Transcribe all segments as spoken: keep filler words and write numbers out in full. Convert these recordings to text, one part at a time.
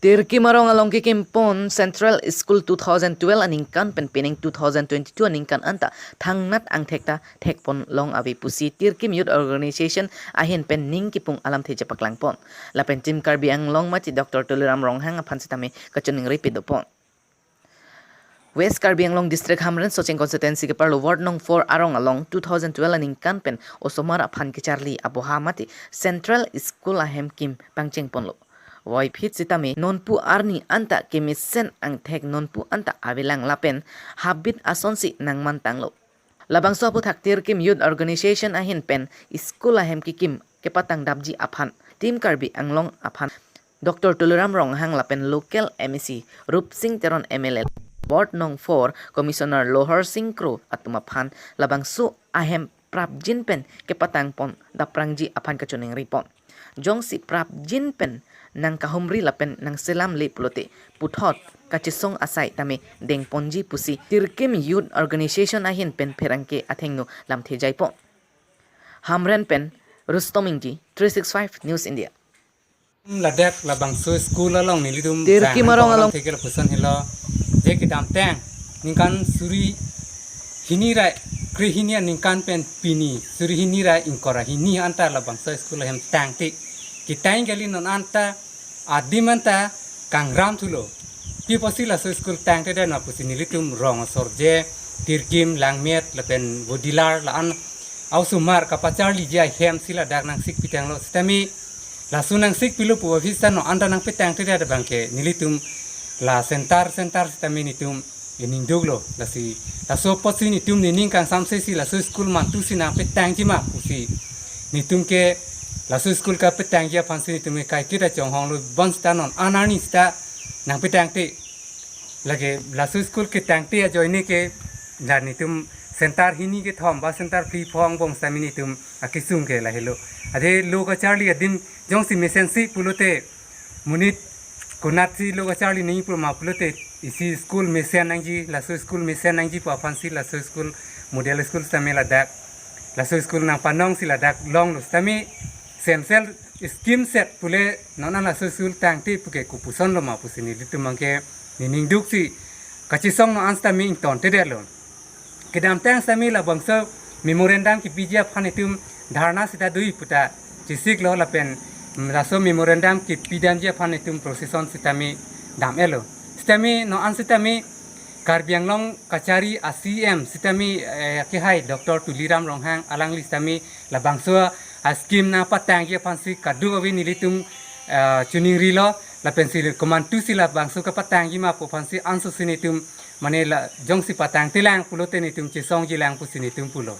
Tirkim arong along kekim pon Central School two thousand twelve aningkan pen pining two thousand twenty-two aningkan anta thangnat angthek ta thekpon long ave pusi Tirkim Youth Organization ahin pen ning kipung alamthe chepaklang pon. Lapen Team Karbi Anglong mati Doctor Tuliram Ronghang aphan sitame kachiningri pidopon. West Karbi Anglong District Hamren Socheng Constituency keparlo Ward Nong four arong along two thousand twelve aningkan pen osomar aphan kecharli aboha mati Central School ahem kim pangcheng ponlo. Voiphit sitame nonpu arni anta kemesen angthek nonpu anta avelang lapen habit asonsi nangmantanglo. Labangso aputhak Tirkim Youth Organization ahin pen school ahem kekim kepatangdapji aphan Team Karbi Anglong aphan Doctor Tuliram Ronghang lapen local M A C Rupsing Teron M L A, Ward Nong four Commissioner Lohor Sing Kro atum aphan labangso ahem prapjin pen kepatang pon daprangji aphan kachiningri pon. Jongsi prapjin pen nangkahumri lapen nangselamle pulote puthot kachesong asai tame dengponji pusi Tirkim Youth Organization ahin pen pherangke athengno lamthe jaipon. Hamren pen Rustom Ingti, three six five News India. Ladak labangso school along nelitum Tirkim arong along theke lapuson helo. Je kedamtang ningkan suri hini ra krehini aningkan pen pini suri hini ra ingkoi ra hini anta labangso school ahem tangte. Ketang kali non anta adim anta kangram thulo. Pi pusi laso school tangtedet ma pusi nelitum rong asor je Tirkim, Langmet lapen Bodilar la-an a-osomar kapacharliji ahem si ladak nangsik pitanglo sitame laso nangsik pilo pu office ta non anta nangpetangtedet abangke nelitum la center center sitame netum ening duklo. Lasi laso apotsi netum nening kangsamse si laso school mantusi nangpetangji ma pusi netum ke laso school kapetangji aphansi netum ke kaiketa chonghonglo. Bonsita non an arni sita nangpetangte. Lake laso school ketangte ajoine ke la netum center hini kethom ba center phli pho angbong sitame netum akesung ke lahelo. Ade lo kacharli adim jongsi mesensi pulote monit konatsi lo kacharli nangji pu ma pulote isi school mesen nangji, laso school mesen nangji pu aphansi laso school model school sitame ladak, laso school nangpanongsi ladak longlo sitame Central scheme set pule non an laso school tangte puke kopusonlo ma pusi nelitum abangke nening duksi kachesong non an sitame ingtontedetlo. Kedamtang sitame labangso memorandum kepiji aphan itum dharna sita dui puta chesiklo lapen, mm, laso memorandum kepidamji aphan itum procession sitame dam-etlo. Sitame non an sitame Karbi Anglong kachari a-C E M sitame, eh, kehai Doctor Tuliram Ronghang alangli sitame labangso a-scheme nangpatangji aphansi kadokave nelitum, eh, chiningrilo lapensi komantusi labangso kapatangji ma pu aphansi ansose netum mane la jongsi patangtelang pulote netum chesongjilang pusi netum pulo.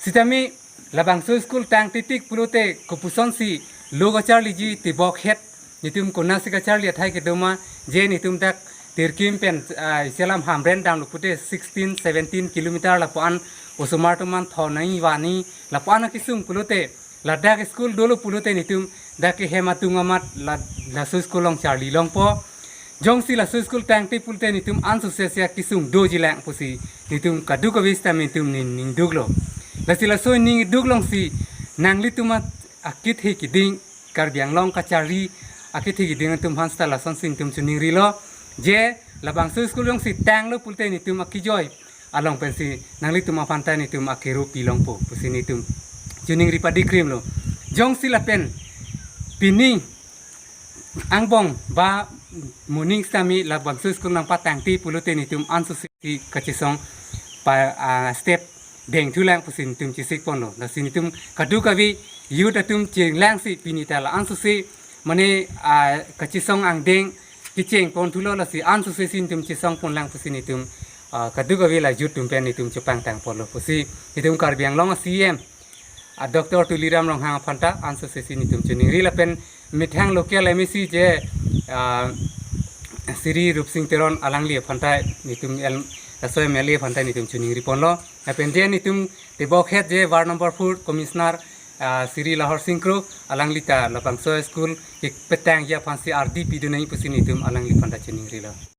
Sitame labangso school tangtetik pulote kopusonsi lo kacharliji tebok het netum konatsi kacharli athai kedo ma je netum dak Tirkim pen, ah, isi alam Hamren damlo pute sixteen, seventeen kilometer lapu-an osomar atum an thon nangji vangji lapu-an akesung pulote ladak school dolo pulote netum dak kehem atum amat la, laso school along charli longpo. Jongsi laso school tangte pulote netum ansose si akesung dojilang pusi netum kadokave sitame netum nening duklo. Lasi laso nening duk alongsi nanglitum akethe keding Karbi Anglong kachari akethe keding atum aphan sita lasonsi netum chiningrilo. Je labangso school jongsi tanglo pulote netum akejoi along pensi nanglitum aphan ta netum akeru pilongpo pusi netum chiningri padikrimlo. Jongsi lapen pining angbong ba moning sitame labangso school nangpatangte pulote netum ansose kachesong pa, ah, step dengthulang pusi netum chesikponlo. Lasi netum kadokave youth atum chenglangsi pini ta la ansose mane, ah, kachesong angdeng kechengponthulo lasi ansose si netum chesongponlang pusi netum, ah, kadokave la youth atum pen netum chepangtangponlo pusi netum Karbi Anglong a-C E M a-Doctor Tuliram Ronghang aphan ta ansose si netum chiningri lapen methang local M A C je, ah, Shri Rupsing Teron alangli aphan ta netum el, laso M L A aphan ta netum chiningriponlo. Lapen je netum tebok het je ward number four commissioner, ah, Shri Lahor Sing Kro alangli ta labangso school kepetangji aphansi ardi pidun nangji pusi netum alangli aphan ta chiningrilo.